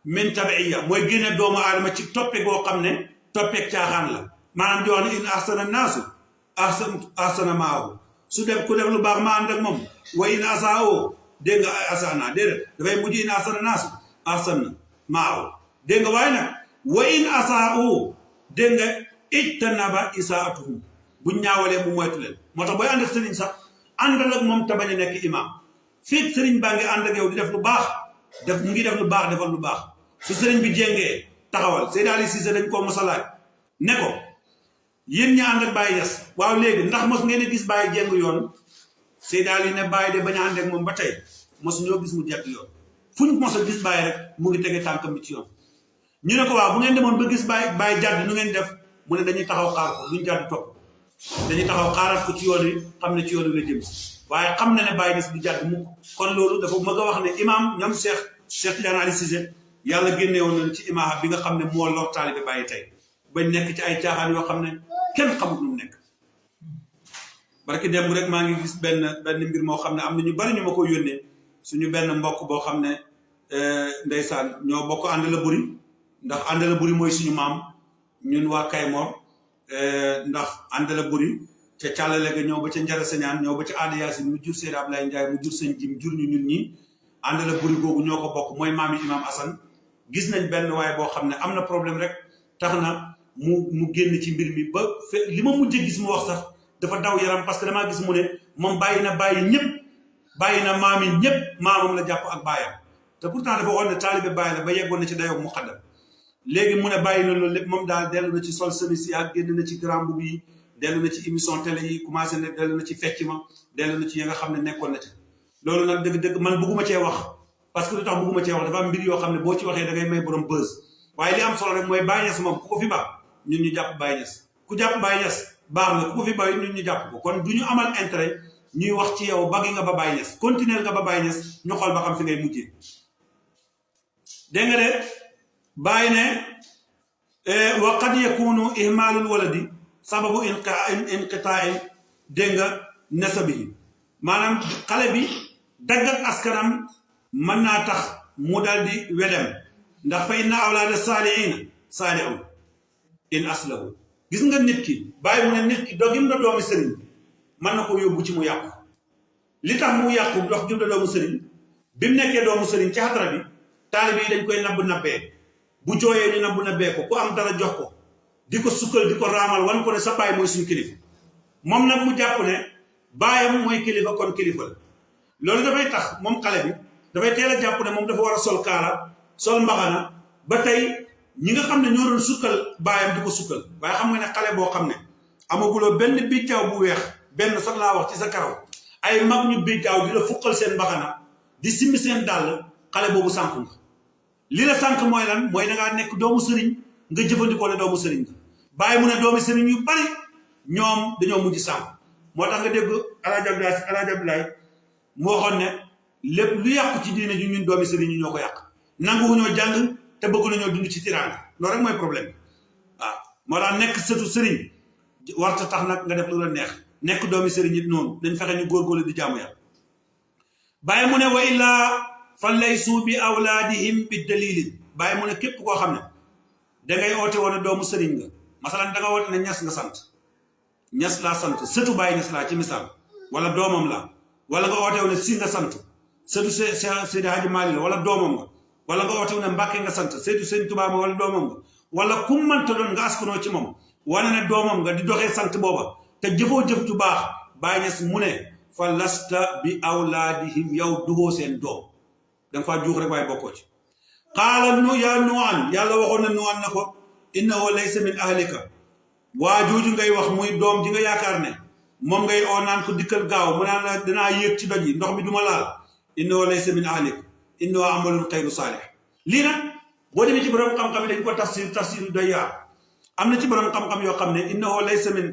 min tabiiya mooy génne doomu aadama ci toppe goo xam ne toppeeg caaxaan la maanaam di wax ne in ahsana naasu ahsana maahu su def ku def lu baax ma ànd ak moom wa in asaa'u dégg nga asana déedéet dafay mujj in ahsana naasu ahsana maahu dégg nga waaye nag wa in asaa'u dégg nga ijtanaba isaa'atuhum buñ ñaawalee mu moytu leen moo tax booy ànd ak sëriñ sax àndal ak moom te bañ a nekk imam fii sëriñ baa ngi ànd ak yow di def lu baax mu ngi def lu baax defal lu baax su sëriñ bi jéngee taxawal Seydi Ali Cissé dañ koo mos a laaj ne ko yéen ñi ànd ak Baye Niass waaw léegi ndax mos ngeen a gis Baye jéng yoon Seydi Ali ne Baye de bañ a ànd ak moom ba tey mos ñoo gis mu jekk yoon fuñ mos a gis Baye rek mu ngi tege tànkam bi ci yoon ñu ne ko waaw bu ngeen demoon ba gis Baye jàdd nu ngeen def mu ne dañuy taxaw xaar ko duñ jàdd topp dañuy taxaw xaaraat ko ci yoon wi xam ne ci yoon wi la jëm si waaye xam na ne Baye Niass du jàdd mukk kon loolu dafa mëgg a wax ne imam ñoom Cheikh Tidiane Ali Cissé yàlla génne woon nañ ci imam bi nga xam ne moo lor taalibe Baye tey bañ nekk ci ay caaxaan yoo xam ne kenn xamut nu mu nekk barki démb rek maa ngi gis benn mbir moo xam ne am na ñu bari ñu ma ko yónnee suñu benn mbokk boo xam ne ndeysaan ñoo bokk ànd la buri ndax ànd la buri mooy suñu maam ñun waa Kaymoor ndax ànd la buri ca càllale ga ñëw ba ca njara sañaan ñëw ba ca aada yaasin mu jur Seydi Ablaye Ndiaye mu jur sëñ jim jur ñu ñun ñi ànd la buri googu ñoo ko bokk mooy maami imam Assane gis nañ benn waaye boo xam ne am na problème rek tax na mu génn ci mbir mi ba li ma mujj gis mu wax sax dafa daw yaram parce que damaa gis mu ne moom bàyyi ñëpp bàyyi na maam yi ñëpp maamam la jàpp ak baayam te pourtant dafa waxoon ne taalibe bàyyi la ba yeggoon na ci dayoo muqaddam léegi mu ne bàyyi na loolu lépp moom daal dellu na ci sol semis yi ak génn na ci grand boubou yi dellu na ci émission télé yi commencé na dellu na ci fecc ma dellu na ci ya nga xam ne nekkoon na ci loolu nag dëgg-dëgg man bëgguma cee wax parce que lu tax bëgguma cee wax dafa am mbir yoo xam ne boo ci waxee da ngay may borom buzz waaye li am solo rek mooy Baye Niass moom ku ko fi baax ñun ñu jàpp Baye Niass ku jàpp Baye Niass baax na ku ko fi bàyyi ñun ñu jàpp ko kon du ñu amal intérêt ñuy wax ci yow baggi nga ba Baye Niass continuer nga ba Baye Niass ñu xool ba xam fi ngay mujjee dégg nga de bàyyi ne wa qad yakunu ihmalul waladi sababu inqitaa'i dégg nga nasabihi maanaam xale bi dagg ak askanam mën naa tax mu dal di wedem ndax fa inna awlaada saalihiina saalihuun in aslahu gis nga nit ki bàyyi mu ne nit ki doo gim da doomi sëriñ mën na ko yóbbu ci mu yàqu li tax mu yàqu dox gim da doomu sëriñ bi mu nekkee doomu sëriñ ci xatara bi taalibe yi dañ koy nabbee bu jooyee ñu nabbee ko ku am dara jox ko di ko sukkal di ko raamal wan ko ne sa baay mooy suñu kilifa moom nag mu jàpp ne baayam mooy kilifa kon kilifa la loolu dafay tax moom xale bi dafay teel a jàpp ne moom dafa war a sol kaala sol mbaxana ba tey ñi nga xam ne ñoo doon sukkal baayam di ko sukkal waaye xam nga ne xale boo xam ne amaguloo benn bijjaaw bu weex benn sax laa wax ci sa karaw ay mag ñu bijjaaw di la fukkal seen mbaxana di simmi seen dàll xale boobu sànk nga li la sànk mooy lan mooy da ngaa nekk doomu sëriñ nga jëfandikoo ne doomu sëriñ nga bàyyi mu ne doomu sëriñ yu bari ñoom dañoo mujj sànk moo tax nga dégg Alaaji Abdoulaye mu waxoon ne lépp lu yàqu ci diine ji ñun doomi sëriñ ñi ñoo ko yàq nanguwuñoo jàng te bëgg nañoo dund ci tiraanga loolu rek mooy problème waaw moo tax nekk sëtu sëriñ warta tax nag nga def lu la neex nekk doomi sëriñ it noonu dañ fexe ñu góorgóorlu di jaamu yàlla bàyyi mu ne wa illaa fa laysu bi awlaadihim bi dalilin bàyyi mu ne képp koo xam ne dangay oote woon doomu sëriñ nga masalan da nga woote ne ñas nga sant ñas laa sant sëtu Baye Niass laa ci misaal wala doomam la wala nga oote woon ne si nga sant sëtu Seydi Hadji Malick la wala doomam nga wala nga oote woon ne Mbàkke nga sant sëtu Sëñ Tuubaa wala doomam nga wala ku mënta doon nga askanoo ci moom wane ne doomam nga di doxee sant booba te jëfoo jëf ju baax Baye Niass mu ne fa lasta bi awlaadihim yow duhoo seen doom da nga faa juux rek waaye bokkoo ci qaala yaa Nuuhan yàlla waxoon na Nuuhan na ko innahu laysa min ahlika waa jooju ngay wax muy doom ji nga yaakaar ne moom ngay oo naan ko dikkal gaaw mu naan la danaa yéeg ci doj yi ndox mi du ma laal innahu laysa min ahlika innahu amalun xayru saalih lii nag boo demee ci borom xam-xam yi dañ ko tafsir doy yaar am na ci borom xam-xam yoo xam ne innahu laysa min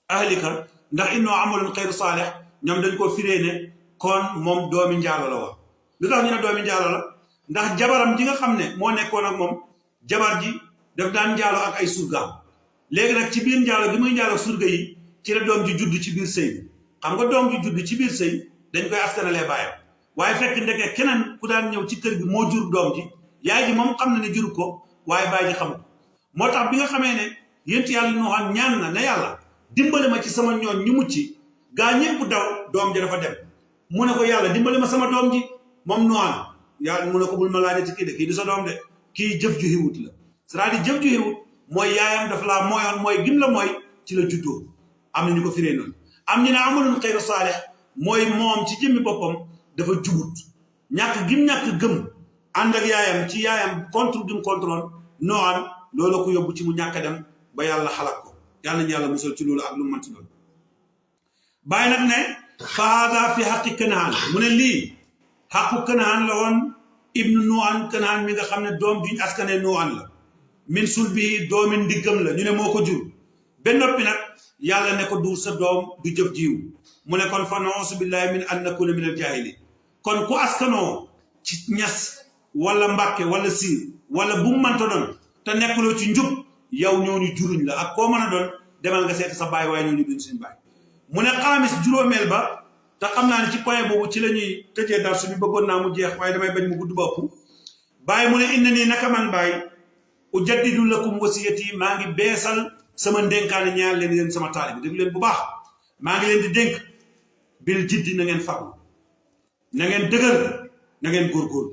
ahlika ndax innahu amalun xayru saalih ñoom dañ ko firee ne kon moom doomi njaalo la wax lu tax ñu ne doomi njaalo la ndax jabaram ji nga xam ne moo nekkoon ak moom jabar ji daf daan njaalo ak ay surgaam léegi nag ci biir njaalo gi muy njaalo surga yi ci la doom ji judd ci biir sëy bi xam nga doom ji judd ci biir sëy dañ koy askanalee baayam waaye fekk ndeke keneen ku daan ñëw ci kër gi moo jur doom ji yaay ji moom xam na ne jur ko waaye baay ji xamu ko moo tax bi nga xamee ne yént yàlla Nuuhan ñaan na ne yàlla dimbali ma ci sama ñooñ ñu mucc gaa ñëpp daw doom ji dafa dem mu ne ko yàlla dimbali ma sama doom ji moom Nuuhan yàlla mu ne ko bul ma laajee ci kii de kii du sa doom de kii jëf ju xiwut la c'est-à-dire jëf ju xiwut mooy yaayam dafa laa mooyoon mooy gim la mooy ci la juddoo am na ñu ko firee noonu am ñu ne amalun xayru saalih mooy moom ci jëmmi boppam dafa jubut ñàkk gim ñàkk gëm ànd ak yaayam ci yaayam contre gim contrôle Nuuhan loolu ko yóbbu ci mu ñàkk dem ba yàlla xalak ko yàlla nañu yàlla musal ci loolu ak lu mu mënti loolu bàyyi nag ne fa haada fi xaqi Kanaan mu ne lii xaqu Kanaan la woon ibnu Nuuhan Kanaan mi nga xam ne doom juñ askane Nuuhan la min sulbi doomi ndiggam la ñu ne moo ko jur ba noppi nag yàlla ne ko du sa doom du jëf jiw mu ne kon fa nausu billahi min an nakuna min al jaahiliin kon ku askanoo ci ñas wala mbàkke wala siin wala bu mu mënta doon te nekkuloo ci njub yow ñooñu juruñ la ak koo mën a doon demal nga seeti sa baay waaye ñooñu duñ suñu baay mu ne xaamis juróomeel ba te xam naa ne ci point boobu ci la ñuy tëjee dar suñu bëggoon naa mu jeex waaye damay bañ mu gudd ba ëpp bàyyi mu ne inna nii naka man bàyyi ujaddidu lakum wasiyati maa ngi beesal sama ndénkaane ñaar leen sama taalibe déglu leen bu baax maa ngi leen di dénk bil jiddi na ngeen farlu na ngeen dëgër na ngeen góorgóorlu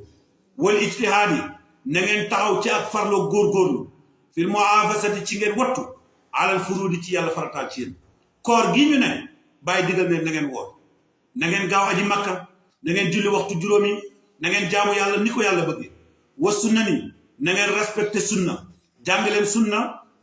wal ijtihaadi na ngeen taxaw ci ak farloo góorgóorlu fil muhaafasati ci ngeen wattu alal furuudi ci yàlla farataal ci yéen koor gi ñu ne bàyyi digal ne na ngeen woor na ngeen gaaw aji makka na ngeen julli waxtu juróomi na ngeen jaamu yàlla ni ko yàlla bëgg wa sunna ni na ngeen respecté sunna jàng leen sunna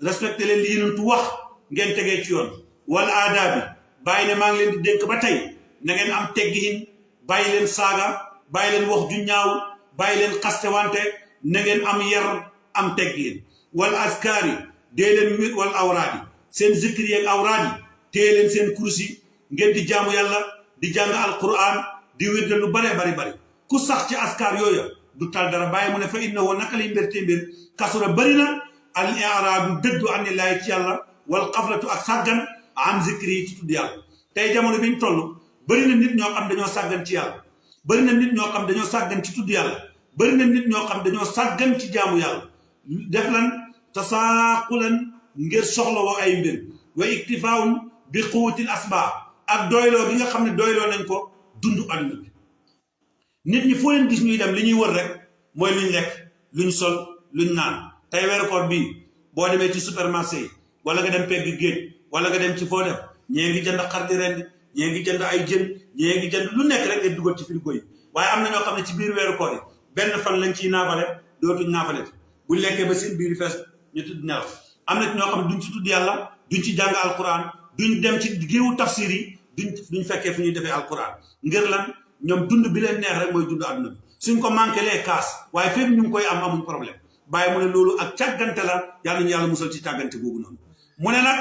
respecté leen li yonentu wax ngeen tegee ci yoon wala aadaa bi bàyyi ne maa ngi leen di dénk ba tey na ngeen am teggiin bàyyi leen saaga bàyyi leen wax ju ñaaw bàyyi leen xaste wante na ngeen am yar am teggiin wal askaari dee leen wér wal awraadi seen zikri yeeg awraadi téye leen seen kursi ngeen di jaamu yàlla di jàng alquran di wér lu bare bari ku sax ci askar yooya du tal dara bàyyi mu ne fa innahu naka lay mbir te mbir kasura bëri na al i'raadu dëddu anillaahi ci yàlla wal xaflatu ak sàggan an zikri yi ci tudd yàlla tey jamono bi ñu toll bëri na nit ñoo xam dañoo sàggan ci yàlla bëri na nit ñoo xam dañoo sàggan ci tudd yàlla bëri na nit ñoo xam dañoo sàggan ci jaamu yàlla def lan tasaaqulan ngir soxla woo ay mbir wa iktifaawun bi quwwatil asbaab ak doyloo bi nga xam ne doyloo nañ ko dund àdduna bi nit ñi foo leen gis ñuy dem li ñuy wër rek mooy luñ lekk luñ sol luñ naan tey weeru koor bii boo demee ci supermarché yi wala nga dem pegg géej wala nga dem ci foo def ñee ngi jënd xar di rendi ñee ngi jënd ay jën ñee ngi jënd lu nekk rek nga dugal ci frigo yi waaye am na ñoo xam ne ci biir weeru koor yi benn fan lañ ciy naafale dootuñ naafale buñ lekkee ba seen biir fees ñu tudd nelaw am na ñoo xam ne duñ ci tudd yàlla duñ ci jàng alquran duñ dem ci géewu tafsir yi duñ fekkee fu ñuy defee alquran ngir lan ñoom dund bi leen neex rek mooy dund àdduna bi suñ ko manqué lee kaas waaye fépp ñu ngi koy am amuñ problème bàyyi mu ne loolu ak càggante la yàlla ñu yàlla musal ci càggante googu noonu mu ne nag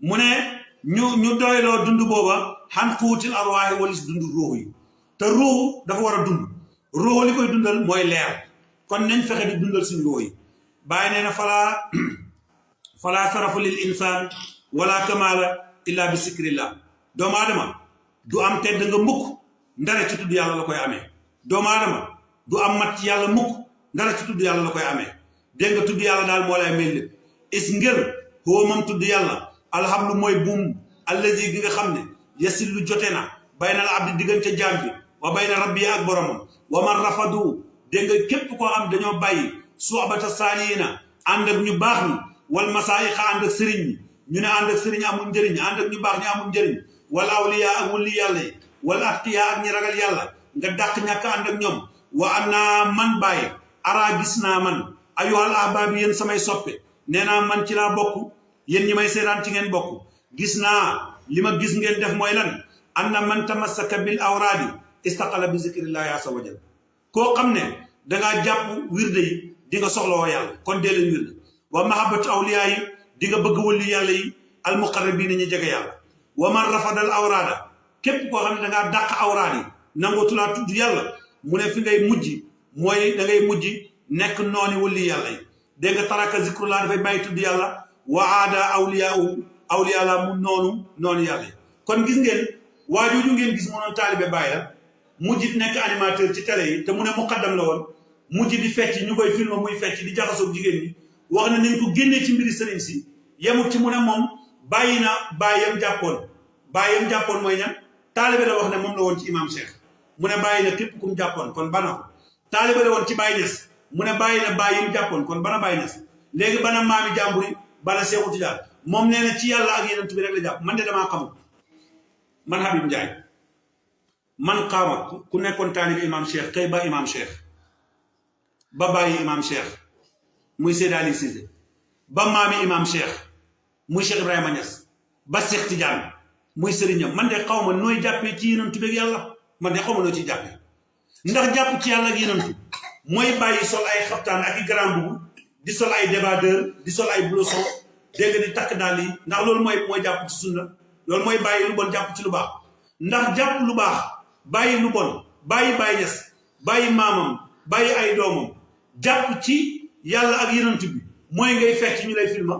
mu ne ñu doyloo dund booba xan xuutil arwaahi walis dund ruux yi te ruux dafa war a dund ruux li koy dundal mooy leer kon nañ fexe di dundal suñ ruux yi bàyyi nee na falaa sarafu lil insaan wala kamaala illa bi sikrillah doomu aadama du am tedd nga mukk ndara ci tudd yàlla la koy amee doomu aadama du am mat ci yàlla mukk ndara ci tudd yàlla la koy amee dégg nga tudd yàlla daal moo lay mel lépp is ngir xoo moom tudd yàlla alhamdu mooy buum allazi gi nga xam ne yasil lu jote na baynal abdi diggante jaam bi wa bayna rabbi ak boromam wa man rafadu dégg nga képp koo xam dañoo bàyyi suxbata saaliina ànd ak ñu baax ñi wal masaayiqa ànd ak sëriñ ñi ñu ne ànd ak sëriñ amul njëriñ ànd ak ñu baax ñi amul njëriñ wal awliya ak wulli yàlla yi wal atqiya ak ñi ragal yàlla nga dàq ñàkk ànd ak ñoom wa ana man bàyyi ara gis naa man ayyuhal ahbaabi yéen samay soppe nee naa man ci laa bokk yéen ñi may seetaan ci ngeen bokk gis naa li ma gis ngeen def mooy lan anna man tamassaka bil awraadi istaqala bi zikrillahi azza wa jalla koo xam ne dangaa jàpp wirde yi di nga soxla woo yàlla kon dee leen wirde wa mahabbatu awliya yi di nga bëgg wëlli yàlla yi almuqarrabiina ñu jege yàlla wa man rafadal awraada képp koo xam ne dangaa dàq awraad yi nangootulaa tudd yàlla mu ne fi ngay mujj mooy da ngay mujj nekk nooni wëlli yàlla yi dégg nga taraka zikrullah dafay bàyyi tudd yàlla wa aada awliya la mu noonu yàlla yi kon gis ngeen waajooju ngeen gis mu noon taalibe bàyyi la mujj nekk animateur ci télé yi te mu ne muqaddam la woon mujj di fecc ñu koy film muy fecc di jaxasoog jigéen ñi wax na nañ ko génnee ci mbiri sëriñ si yemut ci mu ne moom bàyyi na bàyyam jàppoon mooy ñan taalibe la wax ne moom la woon ci imam Cheikh mu ne bàyyi na képp kum jàppoon kon bana ko taalibe la woon ci Baye Niass mu ne bàyyi na bàyyim jàppoon kon bana Baye Niass léegi bana maami jàmbur yi bana Seexu Tijaan moom nee na ci yàlla ak yeneen bi rek la jàpp man de damaa xamul man Habib Ndiaye man xaama ku nekkoon taalibe imam Cheikh kay ba imam Cheikh ba bàyyi imam Cheikh muy Seydi Ali Cissé ba maami imam Cheikh muy Cheikh Ibrahima Niass ba Cheikh Tidiane muy sëriñam man de xaw ma nooy jàppee ci yenentu beeg yàlla man de xaw ma noo ciy jàppee ndax jàpp ci yàlla ak yenentu mooy bàyyi sol ay xaftaan ak i grand boubou di sol ay débardeur di sol ay blouson dégg nga di takk daal yi ndax loolu mooy jàpp ci sunna loolu mooy bàyyi lu bon jàpp ci lu baax ndax jàpp lu baax bàyyi lu bon bàyyi Baye Niass bàyyi maamam bàyyi ay doomam jàpp ci yàlla ak yenentu bi mooy ngay fecc ñu lay filma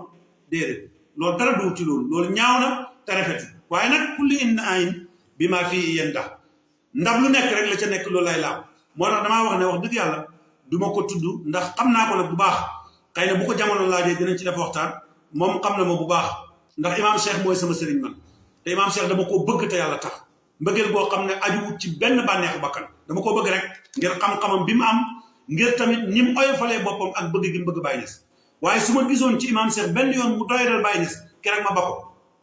déedéet loolu dara du ci loolu ñaaw na te rafetu waaye nag kulli in ayn bi maa fii yéen ndax lu nekk rek la ca nekk loolu lay laaw moo tax damaa wax ne wax dëgg yàlla du ma ko tudd ndax xam naa ko nag bu baax xëy na bu ko jamono laajee dinañ ci def waxtaan moom xam na ma bu baax ndax imaam Cheikh mooy sama sëriñ man te imaam Cheikh dama koo bëgg te yàlla tax mbëggeel boo xam ne ajuwut ci benn bànneexu bakkan dama koo bëgg rek ngir xam-xamam bi mu am ngir tamit ni mu oyofalee boppam ak bëgg gi mu bëgg Baye Niass waaye su ma gisoon ci imaam Cheikh benn yoon mu doyadal Baye Niass keroog ma ba ko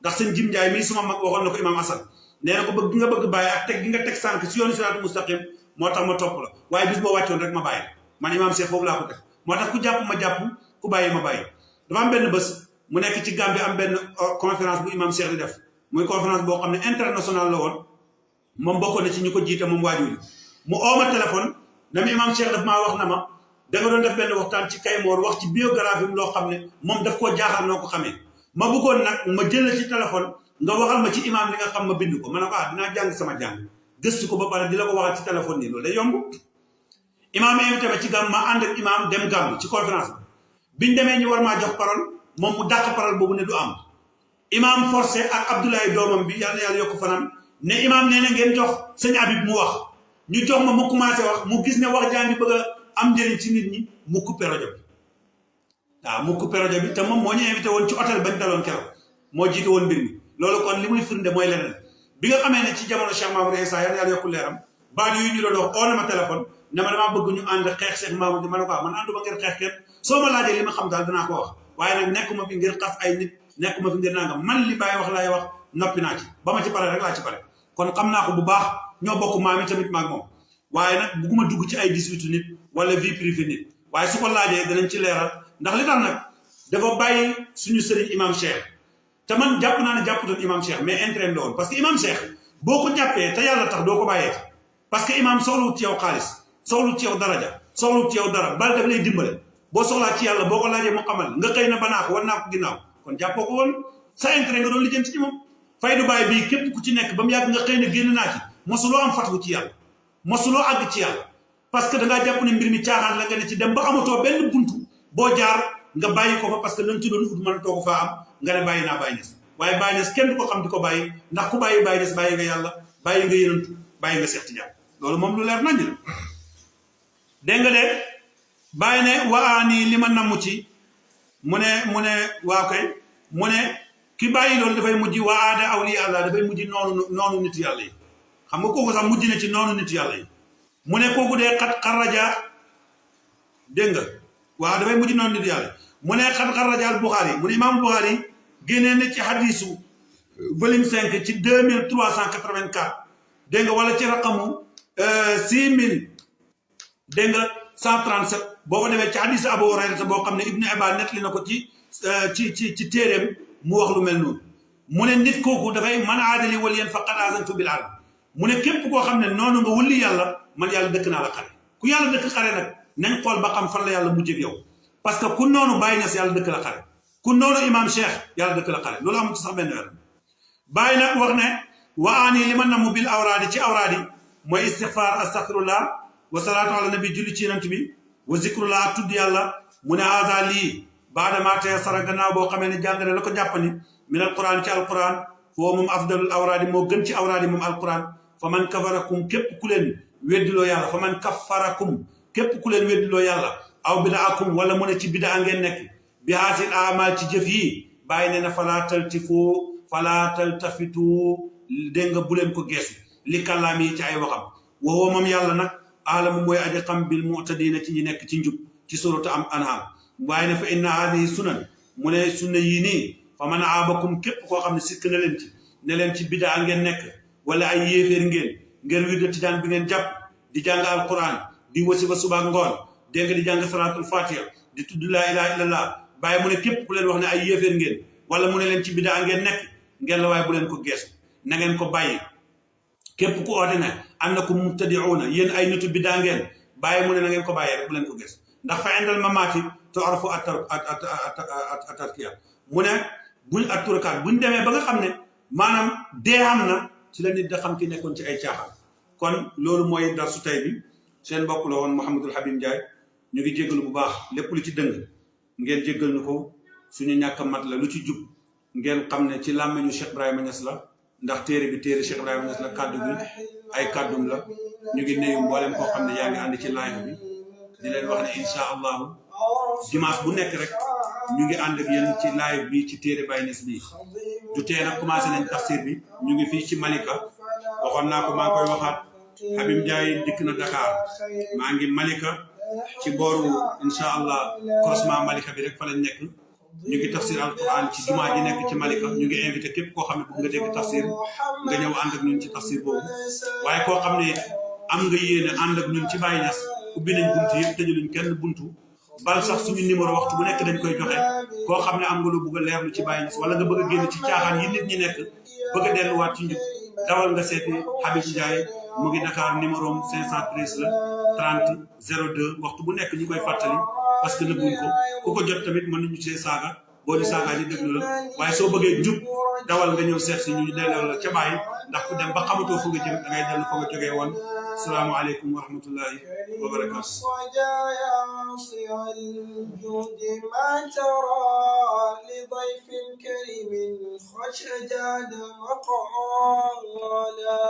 ndax sëñ Jim Njaay mii suma mag waxoon na ko Imam Assane nee na ko bëgg gi nga bëgg bàyyi ak teg gi nga teg sànq si yoonu siraatul mustaqim moo tax ma topp la waaye bis boo wàccoon rek ma bàyyi man Imam Cheikh foofu laa ko teg moo tax ku jàpp ma jàpp ku bàyyi ma bàyyi dafa am benn bés mu nekk ci Gambie am benn conférence bu Imam Cheikh di def muy conférence boo xam ne international la woon moom bokkoon na ci ñu ko jiite moom waajur mu oo ma téléphone na ma Imam Cheikh daf maa wax na ma da nga doon def benn waxtaan ci Kaymoor wax ci biographie loo xam ne moom daf koo jaaxal noo ko xamee ma bëggoon nag ma jël ci téléphone nga waxal ma ci imam li nga xam ma bind ko ma ne ko dinaa jàng sama jàng gëstu ko ba pare di la ko waxal ci téléphone nii loolu day yomb imam invité ma ci gàmm ma ànd ak imam dem gàmm ci conférence bi biñ demee ñu war maa jox parole moom mu dàq parole boobu ne du am imam forcé ak Abdoulaye doomam bi yàlla yàlla yokk fanam ne imam nee na ngeen jox sëñ Habib mu wax ñu jox ma commencé wax mu gis ne wax jaa ngi bëgg a am njëriñ ci nit ñi mu coupé rajo bi waaw mu coupé rajo bi te moom moo ñu invité woon ci hôtel bañ daloon keroog moo jiite woon mbir mi loolu kon li muy firnde mooy leneen bi nga xamee ne ci jamono Cheikh Mamadou Issa yàlla yokku leeram baat yu ñu doon wax oo na ma téléphone ne ma damaa bëgg ñu ànd xeex Cheikh Mamadou ma ne ko man ànduma ngir xeex kenn soo ma laajee li ma xam daal danaa ko wax waaye nag nekkuma fi ngir xas ay nit nekkuma fi ngir nangam man li bàyyi wax laay wax noppi naa ci ba ma ci pare rek laa ci pare kon xam naa ko bu baax ñoo bokk maam yi tamit maag moom waaye nag bugguma dugg ci ay 18 nit wala vie privée nit waaye su ko laajee danañ ci leeral ndax li tax nag dafa bàyyi suñu sëriñ imam Cheikh te man jàpp naa ne jàpputoon imam Cheikh mais intérêt la woon parce que imam Cheikh boo ko jàppee te yàlla tax doo ko bàyyee parce que imam soxlawut ci yow xaalis soxlawut ci yow daraja soxlawut ci yow dara bal daf lay dimbale boo soxlaa ci yàlla boo ko laajee mu xamal nga xëy na banaa ko war naa ko ginnaaw kon jàppoo ko woon sa intérêt nga doon lijjanti ci moom faydu baay bii képp ku ci nekk ba mu yàgg nga xëy na génn naa ci mosuloo am fatu ci yàlla mosuloo àgg ci yàlla parce que dangaa jàpp ne mbir mi caaxaan la nga ne ci dem ba amatoo benn buntu boo jaar nga bàyyi ko fa parce que lañ ci doon ut mën a toog faa am nga ne bàyyi naa Baye Niass waaye Baye Niass kenn du ko xam di ko bàyyi ndax ku bàyyi Baye Niass bàyyi nga yàlla bàyyi nga yonent bàyyi nga Seex Tijaan loolu moom lu leer nañ la dégg nga de bàyyi ne waani li ma namm ci mu ne waaw kay mu ne ki bàyyi loolu dafay mujj waa aada awliya Allah dafay mujj noonu nit yàlla yi xam nga kooku sax mujj na ci noonu nit yàlla yi mu ne kooku dee xat xarraja dégg nga waaw dafay mujj noonu nit yàlla mu ne xat xarraja al Buxaari mu ne imaam Buxaari génnee na ci hadisu volume 5 ci 2384 dégg nga wala ci raqamu 6000 dégg nga 137 boo ko demee ci hadisu Abu Hurayra boo xam ne Ibnu Hibaan nettali na ko ci téeréem mu wax lu mel noonu mu ne nit kooku dafay man aadali waliyan faqad azantu bil harb mu ne képp koo xam ne noonu nga wëlli yàlla man yàlla dëkk naa la xare ku yàlla dëkk xare nag nañ xool ba xam fan la yàlla mujjee ak yow parce que ku noonu Baye Niass yàlla dëkk la xare ku noonu imam Cheikh yàlla dëkk la xare loolu amul ci sax benn weer Baye nag wax ne wa aani li ma namm bil awraadi ci awraadi mooy istixfaar astaxfirullah wa salaatu ala nabi julli ci yonent bi wa zikrullah ak tudd yàlla mu ne haza lii baadama tayassara gannaaw boo xamee ne jàng la ko jàppani min alquran ci alquran foo moom afdalul awraadi moo gën ci awraadi moom alquran fa man kafarakum képp ku leen weddiloo yàlla fa man kafarakum képp ku leen weddiloo yàlla aw bidaakum wala mu ne ci bidaa ngeen nekk bi haasil amal ci jëf yi bàyyi ne na falaa taltafitu dégg nga bu leen ko geesu li kàllaam yi ci ay waxam woowo moom yàlla nag aalamu mooy aji xam bil mu'tadina ci ñi nekk ci njub ci suratu am anham waaye ne fa inna haadihi sunan mu ne sunna yii nii fa man aabakum képp koo xam ne sikk na leen ci ne leen ci bidaa ngeen nekk wala ay yéeféer ngeen wirde tijaan bi ngeen jàpp di jàng alquran di wasifa suba ngoon dégg nga di jàng salaatul fatiha di tudd laa ilaha illallah bàyyi mu ne képp ku leen wax ne ay yéeféer ngeen wala mu ne leen ci bidaa ngeen nekk ngeen la waaye bu leen ko geesu na ngeen ko bàyyi képp ku oote ne am na ku mubtadiuuna yéen ay nitu bidaa ngeen bàyyi mu ne na ngeen ko bàyyi rek bu leen ko geesu ndax fa indal mamaati tu'rafu at-tarkiya mu ne buñ at-turkaat buñ demee ba nga xam ne maanaam dee am na ci la nit da xam ki nekkoon ci ay caaxaan kon loolu mooy darsu tey bi seen mbokk la woon Mouhamadul Habib Ndiaye ñu ngi jéggalu bu baax lépp lu ci dëng ngeen jéggal ñu ko suñu ñàkk mat la lu ci jub ngeen xam ne ci làmmiñu Cheikh Ibrahima Niass la ndax téere bi téere Cheikh Ibrahima Niass la kàddu gi ay kàddum la ñu ngi nuyu mboolem koo xam ne yaa ngi ànd ci live bi di leen wax ne incha allahu dimanche bu nekk rek ñu ngi ànd ak yéen ci live bi ci téere Baye Niass bi du tee nag commencé nañ tafsir bi ñu ngi fii ci Malika waxoon naa ko maa ngi koy waxaat Habib Ndiaye dikk na Dakar maa ngi Malika ci booru incha allah croisement Malika bi rek fa lañ nekk ñu ngi tafsir alquran ci jumaa ji nekk ci Malika ñu ngi invité képp koo xam ne bëgg nga dégg tafsir nga ñëw ànd ak ñun ci tafsir boobu waaye koo xam ne am nga yéene ànd ak ñun ci Baye Niass ubbi nañ buntu yëpp tëjaluñ kenn buntu bal sax suñu numéro waxtu bu nekk dañ koy joxe koo xam ne am nga lu bëgg a leerlu ci Baye Niass wala nga bëgg a génn ci caaxaan yi nit ñi nekk bëgg a delluwaat ci njub dawal nga seeti Habib Ndiaye mu ngi Dakar numéro 513 la 30 02 waxtu bu nekk ñu koy fàttali parce que nëbbuñ ko ku ko jot tamit mën nañu see saaga boo ñu saagaa ñu déglu la waaye soo bëggee jub dawal nga ñëw seet si ñu delloo la ca Baye ndax ku dem ba xamatoo fu nga jëm da ngay dellu fa nga jógee woon salaamaaleykum wa rahmatullahi wa barakaatu. لضيف كريم خشجاد مقالا